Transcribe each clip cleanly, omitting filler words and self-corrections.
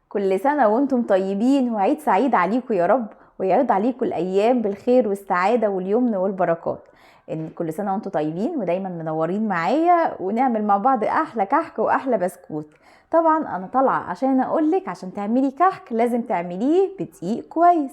كل سنة وانتم طيبين وعيد سعيد عليكم يا رب، ويعود عليكم الأيام بالخير والسعادة واليمن والبركات. إن كل سنة وانتم طيبين ودايما منورين معايا، ونعمل مع بعض أحلى كحك وأحلى بسكوت. طبعا أنا طالعة عشان أقولك عشان تعملي كحك لازم تعمليه بدقيق كويس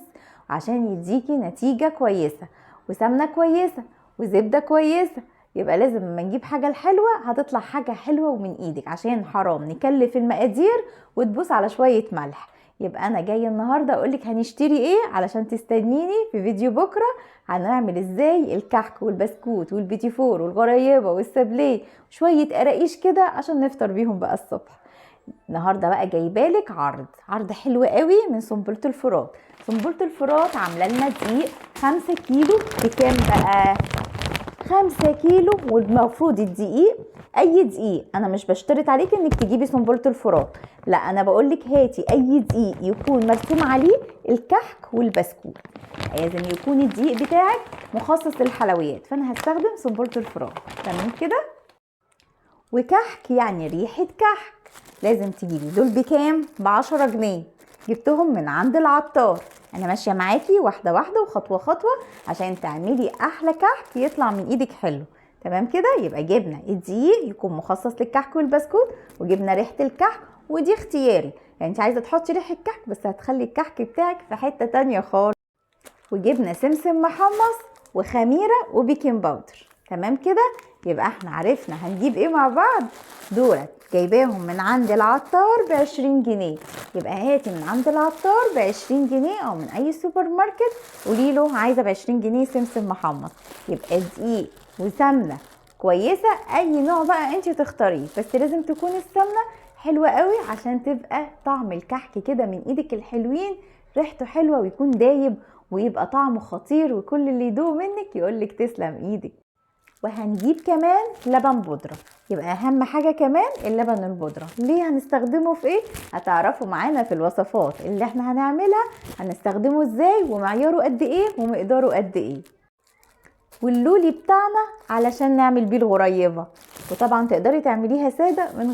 عشان يديكي نتيجة كويسة وسمنة كويسة وزبدة كويسة. يبقى لازم لما نجيب حاجة الحلوة هتطلع حاجة حلوة ومن ايدك، عشان حرام نكلف المقادير وتبوس على شوية ملح. يبقى انا جاية النهاردة اقولك هنشتري ايه علشان تستنيني في فيديو بكرة هنعمل ازاي الكحك والبسكوت والبيتي فور والغريبة والسابليه وشوية قراقيش كده عشان نفطر بيهم بقى الصبح. النهارده بقى جايبالك عرض حلو قوي من سنبلة الفرات. سنبلة الفرات عامله لنا دقيق 5 كيلو بكام بقى؟ 5 كيلو. والمفروض الدقيق اي دقيق، انا مش بشترط عليك انك تجيبي سنبلة الفرات، لا انا بقولك هاتي اي دقيق يكون مرسوم عليه الكحك والبسكوت، لازم يكون الدقيق بتاعك مخصص للحلويات، فانا هستخدم سنبلة الفرات. تمام كده. وكحك يعني ريحة كحك لازم تجيبي. دول بكام؟ ب10 جنيه، جبتهم من عند العطار. انا ماشية معاكي واحدة واحدة وخطوة خطوة عشان تعملي احلى كحك يطلع من ايدك حلو. تمام كده. يبقى جبنا الدقيق يكون مخصص للكحك والبسكوت، وجبنا ريحة الكحك، ودي اختياري، يعني انت عايزة تحطي ريحة كحك بس هتخلي الكحك بتاعك في حتة تانية خالص. وجبنا سمسم محمص وخميرة وبيكنج باودر. تمام كده. يبقى احنا عرفنا هنجيب ايه مع بعض. دولت جايباهم من عند العطار ب20 جنيه. يبقى هاتي من عند العطار ب20 جنيه او من اي سوبر ماركت، قولي له عايزه ب20 جنيه سمسم محمص. يبقى دقيق وسمنه كويسه، اي نوع بقى انت تختاريه، بس لازم تكون السمنه حلوه قوي عشان تبقى طعم الكحك كده من ايدك الحلوين، ريحته حلوه ويكون دايب ويبقى طعمه خطير، وكل اللي يدوق منك يقولك تسلم ايدك. وهنجيب كمان لبن بودرة. يبقى اهم حاجة كمان اللبن البودرة. ليه هنستخدمه في ايه؟ هتعرفوا معانا في الوصفات اللي احنا هنعملها هنستخدمه ازاي ومعياره قد ايه ومقداره قد ايه. واللولي بتاعنا علشان نعمل بيه الغريبة، وطبعا تقدري تعمليها سادة من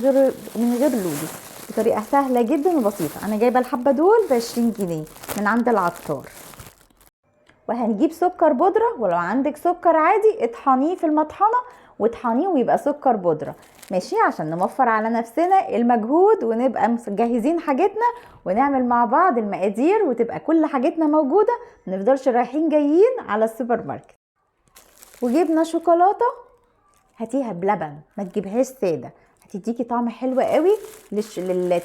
غير لولي بطريقة سهلة جدا وبسيطة. انا جايبة الحبة دول ب20 جنيه من عند العطار. وهنجيب سكر بودرة، ولو عندك سكر عادي اطحنيه في المطحنة واطحنيه ويبقى سكر بودرة، ماشي، عشان نوفر على نفسنا المجهود ونبقى مجهزين حاجتنا ونعمل مع بعض المقادير وتبقى كل حاجتنا موجودة، ما نفضلش رايحين جايين على السوبر ماركت. وجبنا شوكولاتة، هاتيها بلبن ما تجيبهاش سادة، هتديكي طعم حلو قوي.